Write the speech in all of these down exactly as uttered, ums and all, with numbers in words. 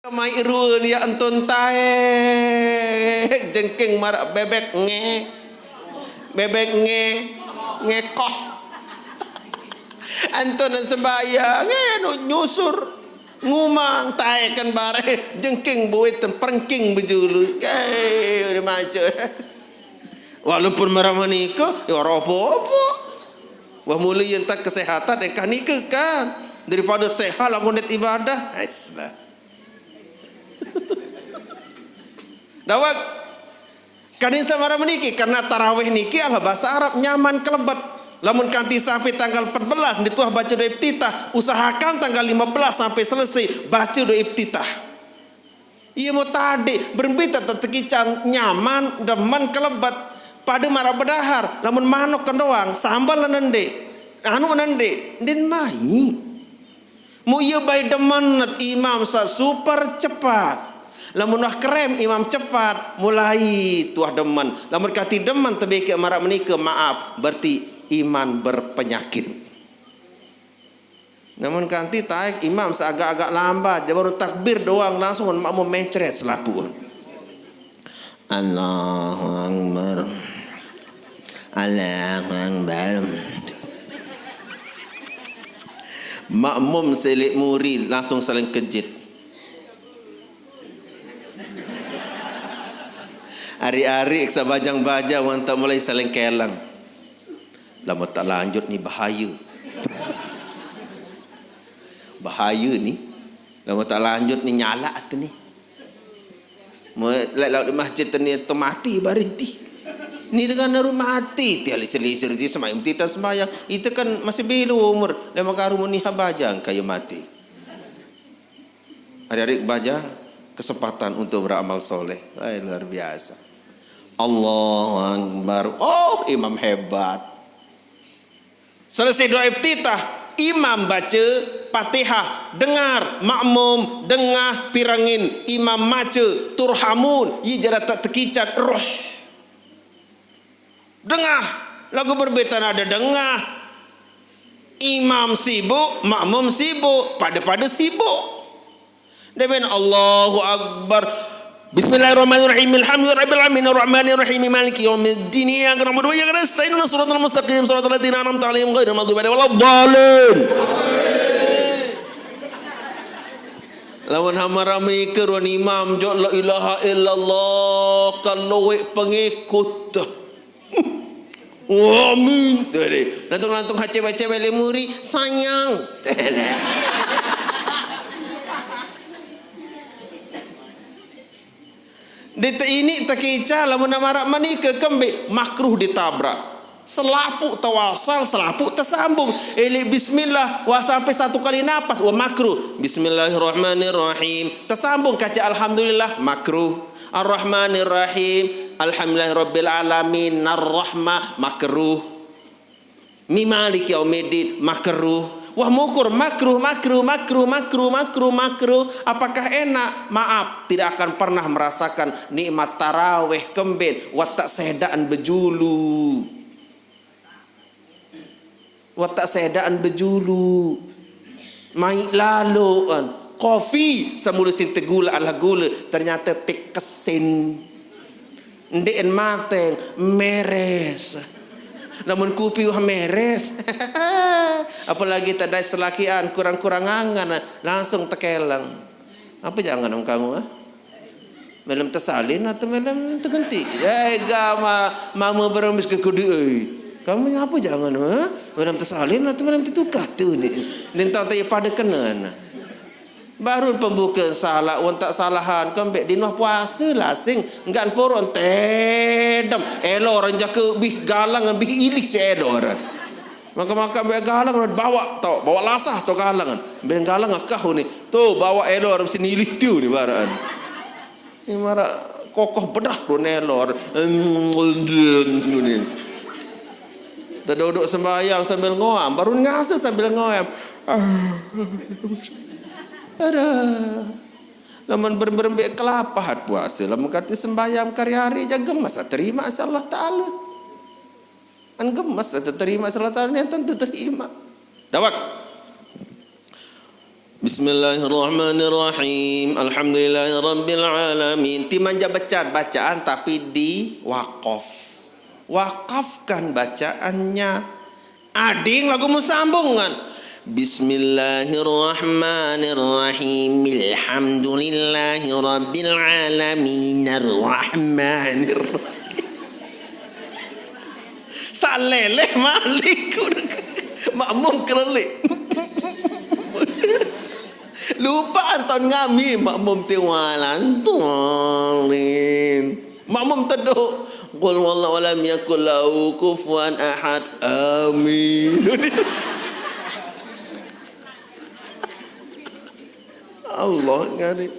Mai ruen ya entun tae. Jengking marak bebek nge. Bebek nge. Ngekoh. Entun sembahyang, nge, nu nyusur. Ngumang, tae kan bare. Jengking buit, perengking bejulu. Eh, udah maco. Walaupun marah menikah, ya ora apa-apa. Wah, mulai yang tak kesehatan, eh, kan nikah kan. Daripada sehat, lagu net ibadah. Ais, bah. Dawak. Kanin samara meniki, karena tarawih niki adalah bahasa Arab, nyaman kelebet. Lamun kanti sampai tanggal empat belas, dituah baca doa iftitah, usahakan tanggal lima belas sampai selesai baca doa iftitah. Iya mau tadi, berembe tak tetekican, nyaman, demen, kelebet. Pada marah bedahar, lamun manok kan doang, sambal nende, anu nende, din mai. Mu iya bai demen net imam sa super cepat. Lamun wah kerem imam cepat, mulai tuah demen. Lamun kati demen tebeke marak menika, maaf, berarti iman berpenyakit. Namun kanti taek imam seagak-agak lambat, dia baru takbir doang langsung makmum mencret selapuan. Allahu Akbar. Allahu Akbar. Makmum selik muri langsung saling kejit. Ari-ari sabajang baja wan tak mulai saling kelang. Lama tak lanjut ni bahaya. Bahaya ni. Lama tak lanjut ni nyala ati ni. Mau lek lauk di masjid tani tu mati bariti. Ni dengan naru mati. Tiali selisir di semayang tita sembayang. Itu kan masih belu umur. Lama karu muni habajang kayu mati. Hari-hari baca kesempatan untuk beramal soleh. Wah, luar biasa. Allahu Akbar. Oh, imam hebat. Selesai doa iftitah, imam baca Fatihah, dengar makmum, dengah pirangin, imam maca turhamun, iya jara tak tekicat roh. Dengah, lagu berbetan ada dengah. Imam sibuk, makmum sibuk, pada-pada sibuk. Demen Allahu Akbar. Bismillahirrahmanirrahim. Alhamdulillahirabbil alamin, arrahmanirrahim, maliki yaumiddin. Iyyaka na'budu wa iyyaka nasta'in. Ihdinas siratal mustaqim, siratal ladzina an'amta 'alaihim ghairil maghdubi 'alaihim waladdallin. Lawan hamara mikir wan imam jok la ilaha illallah kalau wek pengikut. Amin. Lantung-lantung hace baca beli muri sayang. Di te ini tekica lamun marak menikah kembe makruh ditabrak. Selapu tawasal, selapu tersambung. Eli bismillah, wah sampai satu kali napas, wah makruh. Bismillahirrahmanirrahim. Tersambung kaca alhamdulillah, makruh. Arrahmanirrahim. Alhamdulillahirabbil alamin. Narrahma, makruh. Mi maliki yaumiddin, makruh. Wah mukur makruh, makruh, makruh, makruh, makruh, makruh. Apakah enak? Maaf, tidak akan pernah merasakan nikmat taraweh kemben watak sedaan bejulu. Watak sedaan bejulu. Mai lalu kan. Kopi semula sing tegula ala gula, ternyata pikesin. Ndek en mateng, meres. Namun kupi wah meres. Apalagi tadai selakian kurang-kurang angan, langsung tekeleng. Apa jangan om kamu, ah? Melem tesalin atau melem tegenti? Eh, gama mama beremis ke kudu, eh. Kamu apa jangan, ah? Melem tesalin atau melem tetukar tu ni. Nentang tak pada kena. Baru pembuka salah, wong tak salahan, kembek di noh puasa lah sing, enggan purun tedem. Elo orang jaka bih galang, bih ilih si elo orang. Maka-maka bih galang orang bawa tau, bawa lasah tau galang. Bih galang akah ni. Tu bawa elo orang sini ilih tu ni baraan. Ni marak kokoh bedah tu elo orang. Ni. Terduduk sembahyang sambil ngoam, baru ngasa sambil ngoam. Ada. Lamun berembek kelapa hat puasa, lamun kata sembahyang kari-hari jaga masa terima si Allah Ta'ala. An gemes terima si Allah Ta'ala ni tentu terima. Dawak. Bismillahirrahmanirrahim. Alhamdulillahirabbil alamin. Timanja bacaan, bacaan tapi di wakaf. Wakafkan bacaannya. Ading lagu mun sambungan. Bismillahirrahmanirrahim. Alhamdulillahirabbil alamin. Arrahmanirrahim. Saleleh malik. Makmum kerelik. Lupa anton ngami makmum tiwalan tualin. Makmum teduk. Qul wallahu alam yakul lahu kufuwan ahad. Amin. Allah karim.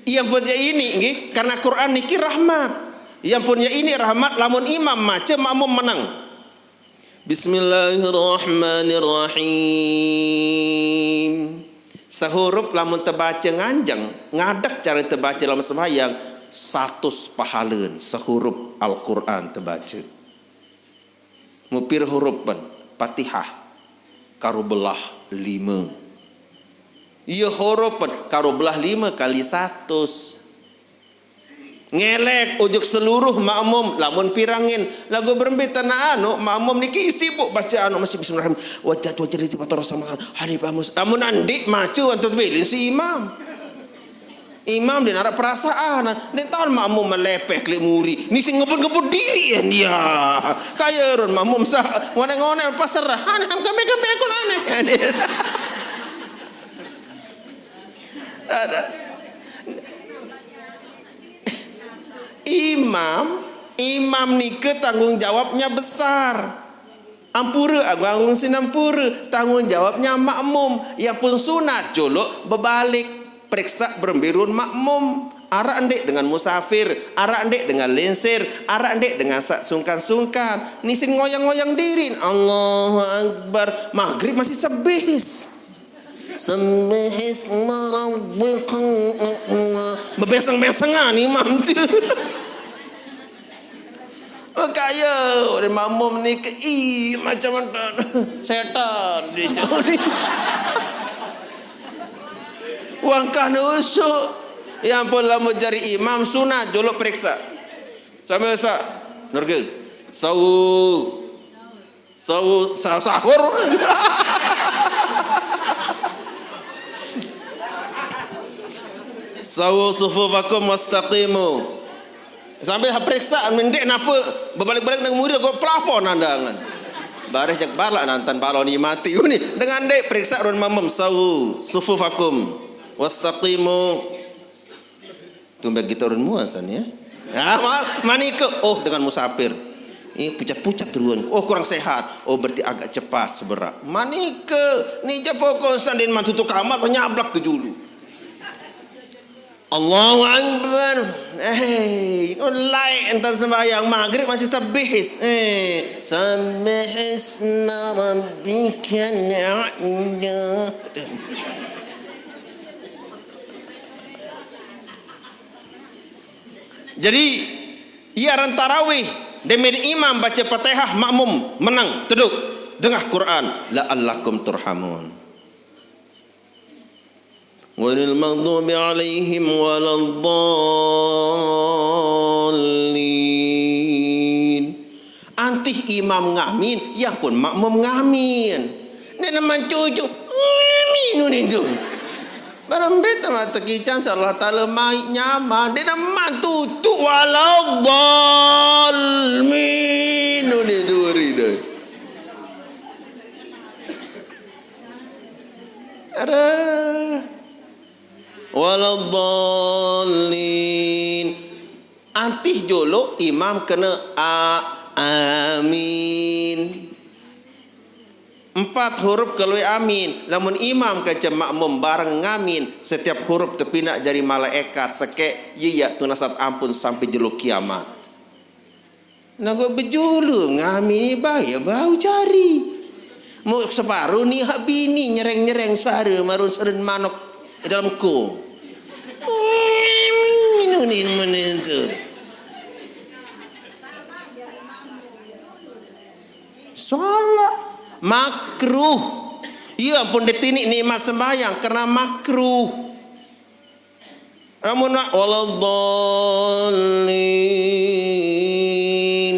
Yang punya ini nggih, karena Quran niki rahmat. Yang punya ini rahmat, lamun imam maca, makmum menang. Bismillahirrahmanirrahim. Sehurup lamun tebaca nganjeng, ngadeg cara tebaca dalam sembahyang, satus pahaleun sehurup Al-Quran tebaca. Mupir hurupan Fatihah karubelah lima. Iya hurupan karubelah lima kali satus. Ngelek ujuk seluruh makmum lamun pirangin lagu berembe tanah anu makmum niki sibuk baca anu masih bismillahirrahmanirrahim wajat wajat itu patara sama hanif amus lamun andi macu antut bilin si imam. Imam dia narak perasaan dia tahun makmum melepek klik muri ni sing ngebut ngebut diri ya dia kaya run makmum sah ngone ngone pasrah aneh kami kami aku aneh. Ada. Imam, imam nike tanggung jawabnya besar. Ampura, agung-agung sinampura, tanggung jawabnya makmum. Yang pun sunat, jolok berbalik. Periksa berembirun makmum. Arak ndik dengan musafir, arak ndik dengan lensir, arak ndik dengan sak sungkan-sungkan. Nisin ngoyang-ngoyang dirin. Allahu Akbar. Maghrib masih sebis. Sembihis merabbikal a'la. Bebeseng-besengan imam tu. Kaya orang makmum ni ke i macam mana setan dia jauh ni. Wangkah nusuk. Yang pun lama jari imam sunat jolok periksa. Sambil sa. Nurga. Sawu. Sawu sa- sahur. Sawu sufufakum wastaqimu. Sampai periksa mendek napa berbalik-balik nang murid kok plafon andangan. Bareh jak balak nantan balon ni mati ni. Dengan dek periksa run mamam sawu sufufakum wastaqimu. Tumbek kita urun muan san ya. Ya, ma- manika oh dengan musafir. Ini pucat-pucat ruan. Oh kurang sehat. Oh berarti agak cepat seberak. Manika ni je pokok san din mantu tu kamat nyablak tu dulu. Allahu Akbar. Eh, oh, lain entar sembahyang maghrib masih sebihis. Eh, sebihis rabbikal a'la. Jadi ia aran tarawih demin imam baca Fatihah makmum menang teduk dengah Quran la'allakum turhamun. Ghairil maghdubi alaihim waladdallin. Antih imam ngamin, yang pun makmum ngamin. Nek neman cucu ngamin unin tu. Barang beta mata kican Allah Taala mai nyaman. Dia nama tutu walau dol minu ni duri deh. Ada walau dolin. Antih jolo imam kena a amin. Empat huruf keluar amin. Lamun imam kece makmum bareng ngamin, setiap huruf tepinak jari malaikat sekek, iya iya tunasat ampun sampai jelo kiamat. Nago bejulu ngamin ibaya bau jari. Mau separuh ni hak bini nyereng-nyereng suara marun serun manok di dalam kung. Minunin menentu. Salah. Makruh. Iya ampun ditinik nikmat sembahyang karena makruh. Lamun wa-, waladdallin.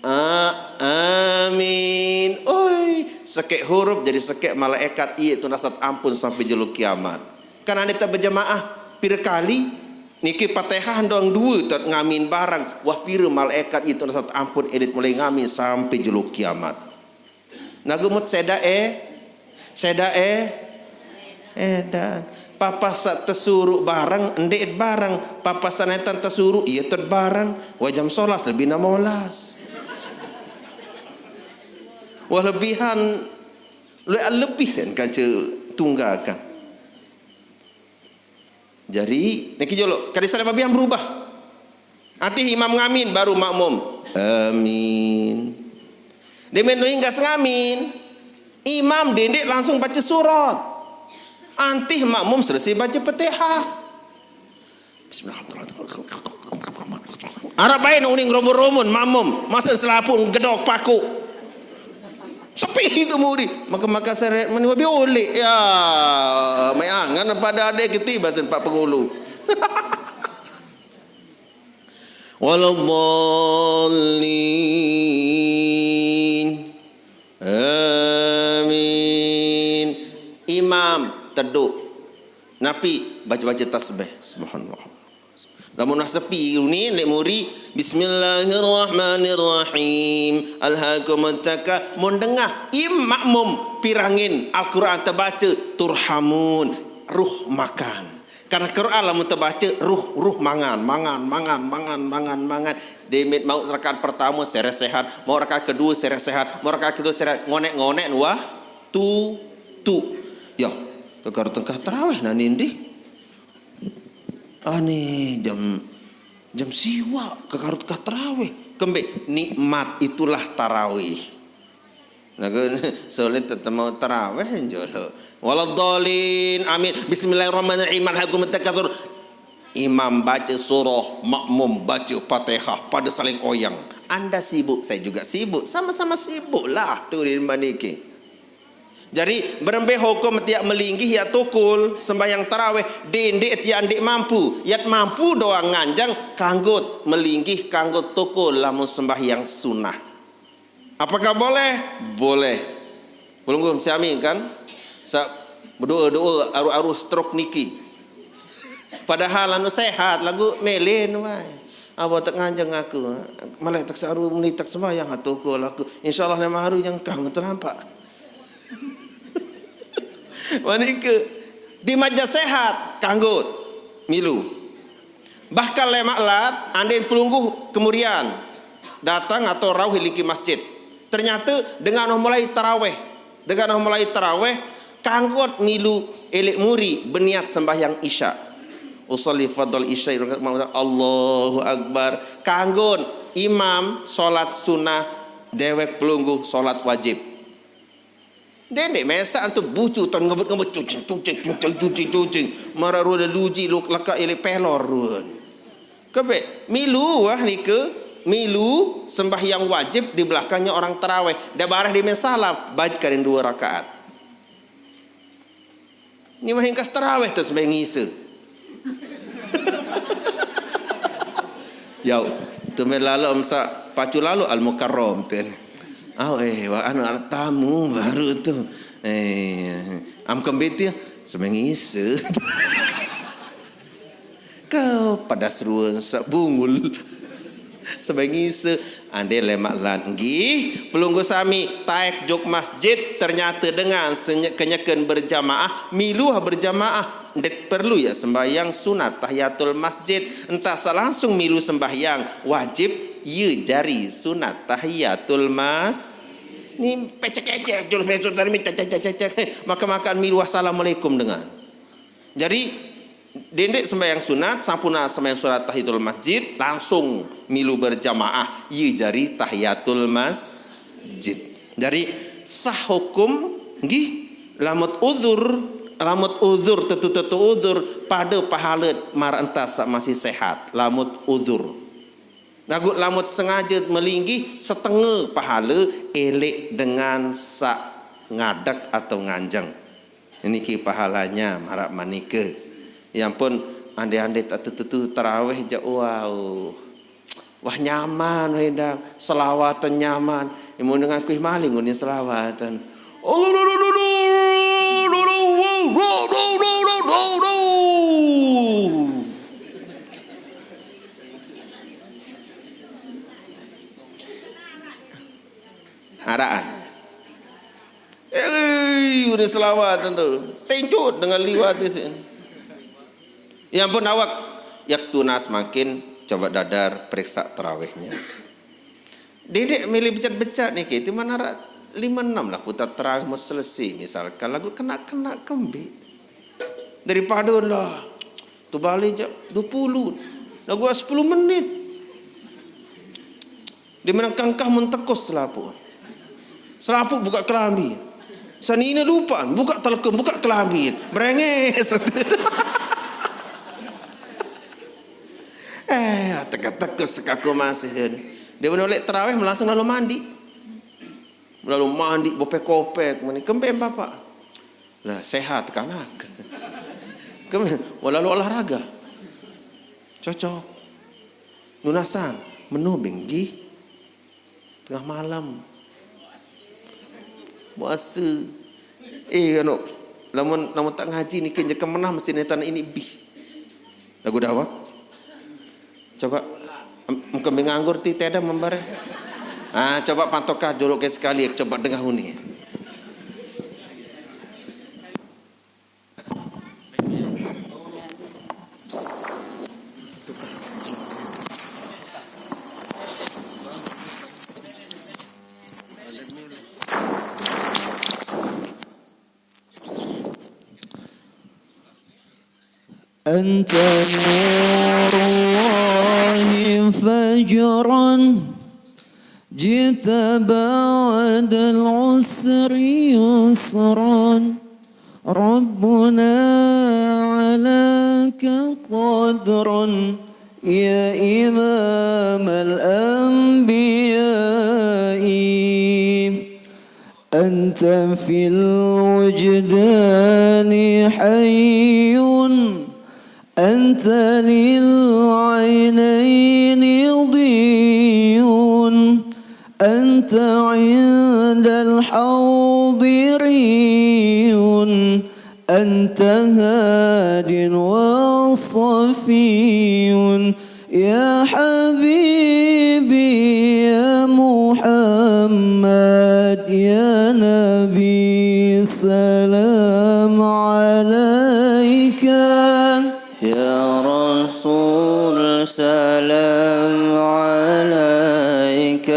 A-, amin. Oi, sekek huruf jadi sekek malaikat, iya tu nasat ampun sampai jelo kiamat. Kan ane tak berjamaah pira kali niki Fatihah ndong dua tet ngamin barang. Wah, pira malaikat, iya tu nasat ampun edit mulai ngamin sampai jelo kiamat. Nagemut seda e, seda e, edan. Papa sa tesuru barang, nde'et barang. Papa sa netan tesuru, iya tet barang. Wah jam solas lebih enam belas. Wah lebihan, le-, lebihan kaca tunggakan. Jadi, niki jolo, kadi sare babian berubah. Antih imam ngamin, baru makmum. Amin. Demen tu inggas ngamin, imam dendek langsung baca surat. Antih makmum selesai baca Fatihah. Bismillahirrahmanirrahim. Arab bain uning romun-romun makmum, masa selaput gedok paku. Sepi itu muri. Maka-maka seret meni wabi ulik. Ya, mai angan pada ada ketiba sen Pak Pengulu. Waladdallin. Amin. Imam teduk. Napi baca-baca tasbih. Subhanallah. Lamun nah sepi uni lek muri, Bismillahirrahmanirrahim. Alhaakumut taka-, mun dengah im makmum pirangin Al-Qur'an terbaca, turhamun, ruh makan. Karena Quran lamun terbaca, ruh, ruh mangan, mangan, mangan, mangan, mangan, mangan. Demit mau rakaat pertama sere sehat, mau rakaat kedua sere sehat, mau rakaat kedua sere ngonek-ngonek wah tu tu. Ya, kegar tengkah tarawih nah nindih. Ane jam, jam siwa kegarut kah tarawih. Kembe nikmat itulah tarawih. Nah, sulit tetap mau tarawih jolo. Waladdallin. Amin. Bismillahirrahmanirrahim. Alhaakumut takatsur. Imam baca surah, makmum baca Fatihah pada saling oyang. Anda sibuk, saya juga sibuk. Sama-sama sibuk lah tu di maniki. Jadi berembe hukum tiak melinggih ya tukul sembahyang tarawih, dendek tiak ndik mampu, yat mampu doang nganjang kanggut melinggih kanggut tukul lamun sembahyang sunnah. Apakah boleh? Boleh. Pelungguh siami kan? Sa berdoa-doa aru-aru stroke niki. Padahal anu sehat lagu melen wae. Apa tak nganjeng aku? Malah tak saru menitak sembahyang atu aku laku. Insyaallah nama haru yang kamu terlampak. Wanika di maja sehat kanggut milu. Bahkan lemak lat andin pelungguh kemudian datang atau rauh liki masjid. Ternyata dengan mulai taraweh, dengan mulai taraweh kanggot milu elek muri berniat sembahyang isya. Usalli fardal isya, Allahu Akbar. Kanggon imam solat sunnah, dewek pelungguh solat wajib. Dendek mesak antu bucu ton ngebut-ngebut cucing cucing cucing cucing cucing. Mara rua luji luk leka ili pelor run. Kebe milu wah nika milu sembahyang wajib di belakangnya orang taraweh. Dah bareh di men salam baca karin dua rakaat. Ni mah ringkas taraweh tu sembahyang isa. Yau, tu men lalu amsa pacu lalu Al Mukarram tu. Au eh wa anu ada tamu baru tu. Eh, am kembit ya sembahyang isa. Kau pada seruan sak bungul. Sebagai ngisa ande lemak lan nggih pelungguh sami taek jok masjid ternyata dengan kenyeken berjamaah miluh berjamaah ndet perlu ya sembahyang sunat tahiyatul masjid entah langsung milu sembahyang wajib ye jari sunat tahiyatul mas ni pecek-ecek jurus mesut dari mi cek cek cek cek maka makan milu assalamualaikum dengan jadi Dendek sembahyang sunat, sampuna sembahyang sunat tahiyatul masjid, langsung milu berjamaah, ye jari tahiyatul masjid. Jari sah hukum nggih lamut uzur, lamut uzur tetu-tetu uzur pada pahala mar entas sak masih sehat, lamut uzur. Lagu lamut sengaja melinggih setengah pahala elek dengan sak Ngadeg atau nganjeng. Niki pahalanya maraq manike. Ya ampun, ande-ande tetu-tetu tarawih jaq, wau. Wah, nyaman, wah, endang. Selawatan nyaman. Mun dengan kuih maling, unin selawatan. Araan. Eh, udah selawat tentu. Tencut dengan liwat di sini. Ya ampun, awak. Yak tunas makin, coba dadar periksa tarawihnya. Dedek milih becat-becat nih, kita mana rak lima enam lah putar tarawih mau selesai, misalkan lagu kena-kena kembe. Daripada lah, tu balik jam dua puluh. Lagu sepuluh menit. Dia menang kangkah mentekus selapuq. Selapuq buka kelambi. Sanina lupaq, buka telekum, buka kelambi. Berenges. Eh, teka-teka sekaku masihin. Dia menolak tarawih, langsung lalu mandi. Lalu mandi, bopek-kopek, mani kembe bapak. Lah, sehat kanak. Kembe, lalu olahraga. Cocok. Nunasan, menubing ji. Tengah malam. Puasa. Eh, anu, lamun, lamun tak ngaji niki, nyekemenah mesti netan ini bih. Lagu dawak. Coba, em, em, kembe nganggur ti teda membare. Ah, coba pantokah juluq ke sekali, coba dengah uni. أنت نور الله فجرا، جئت بعد العسر يسرا، ربنا علاك قدرا، يا إمام الأنبياء. أنت في الوجدان حي، أنت للعينين ضي، أنت عند الحوض ري، أنت هاد وصفي، يا حبيبي يا محمد، يا نبي سلام عليك. يا رسول سلام عليك،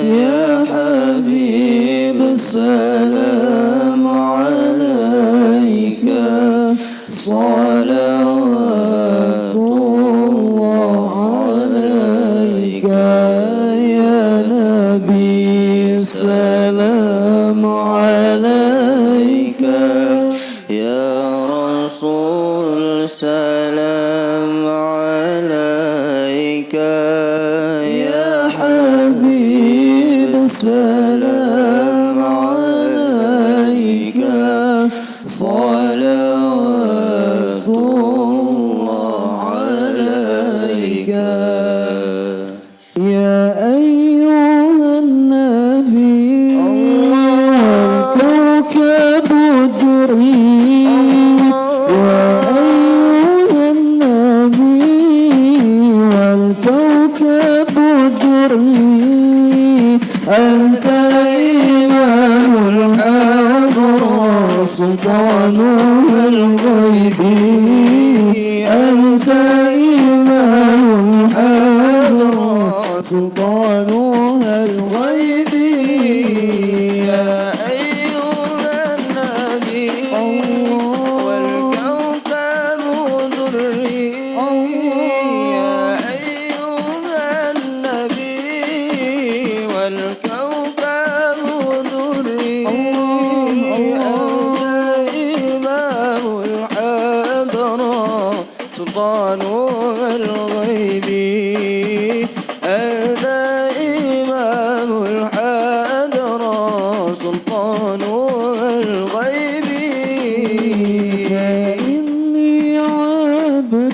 يا حبيب سلام عليك، صلوات الله عليك، يا نبي سلام عليك، يا رسول سلام عليك، يا حبيب سلام عليك، صلوات الله عليك. يا أيها النبي، الله. كوكب الدري. الله. يا أيها النبي، والكوكب الدري. أنت إمام الحضرة، سلطان الغيب. أنت إمام الحضرة، سلطان الغيب. يا أيها النبي، الله. والكوكب الدري. الله. يا أيها النبي، والكوكب الدري. الله، الله. أنت إمام الحضرة، سلطان الغيب. أنت إمام الحضرة، سلطان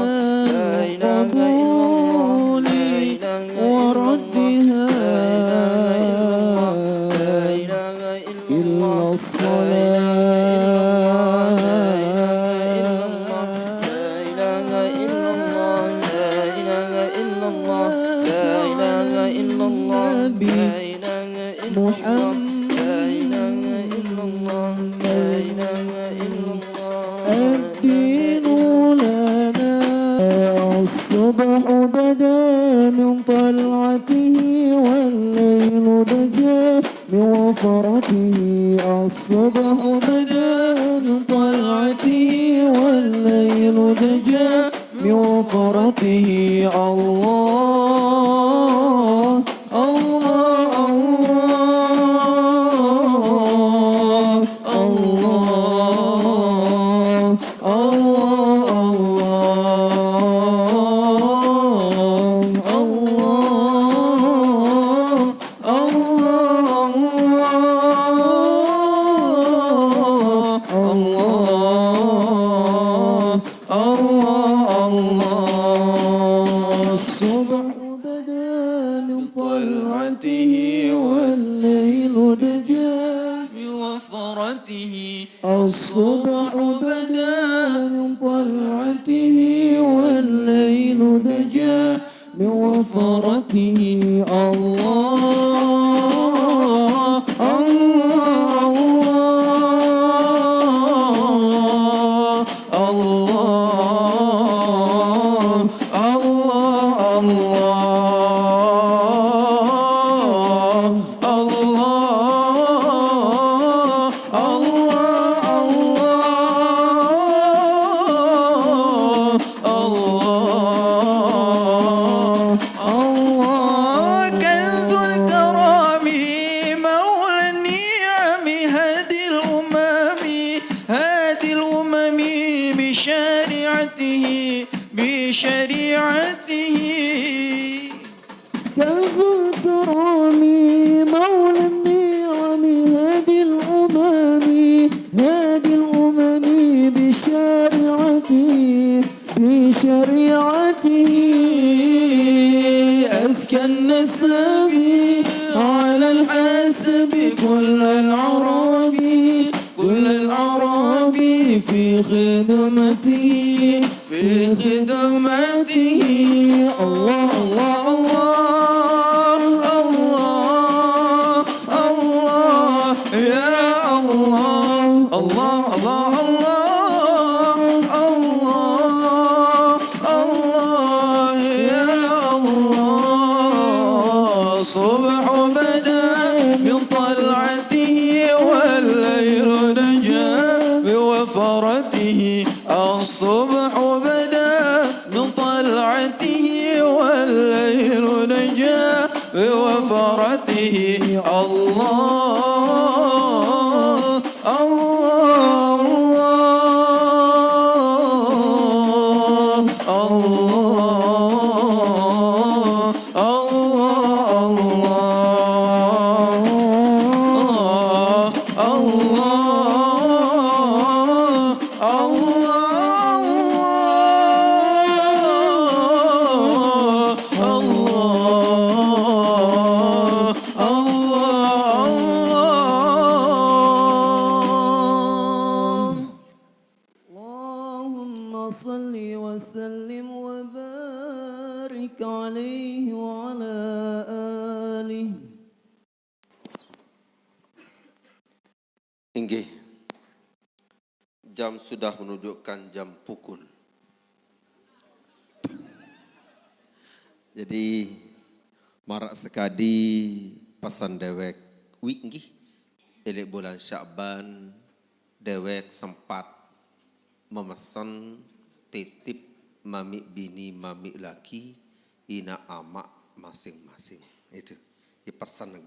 لنا قبول وردها إلا الصلاة. النبي محمد. الدين لنا. الصبح بدا من طلعته والليل دجى من وفرته. الصبح بدا من طلعته والليل دجى من وفرته. الله، الله، الله، الله، الله، الله، الله، الله، الله، الله، الله. الصبح بدا من طلعته والليل دجى من وفرته. الصبح بدا من طلعته والليل دجى من وفرته. الله، الله، الله، الله، الله، الله، الله، الله، الله، الله، الله. شريعته. كنز الكرم مولى النعم هادي الأمم، هادي الأمم بشريعته، بشريعته. أزكى النسب على الحاسب، كل العرب، كل العرب في خدمته، في خدمته. الله، الله، الله، الله، الله، يا الله. الله، الله، الله، الله، الله، يا الله. الصبح بدا من طلعته، والليل نجا بوفرته. الصبح بدا من طلعته، والليل نجا بوفرته. الله، الله، الله، الله، الله، الله، الله، الله، الله، الله، الله، الله. اللهم صل وسلم وبارك عليه وعلى آله. Inggih, jam sudah menunjukkan jam pukul. Jadi, marak sekadi pesan dewek, wi, inggih, ilik bulan Syakban, dewek sempat memesan titip mamik bini, mamik laki, ina amak masing-masing. Itu. Ini pesan yang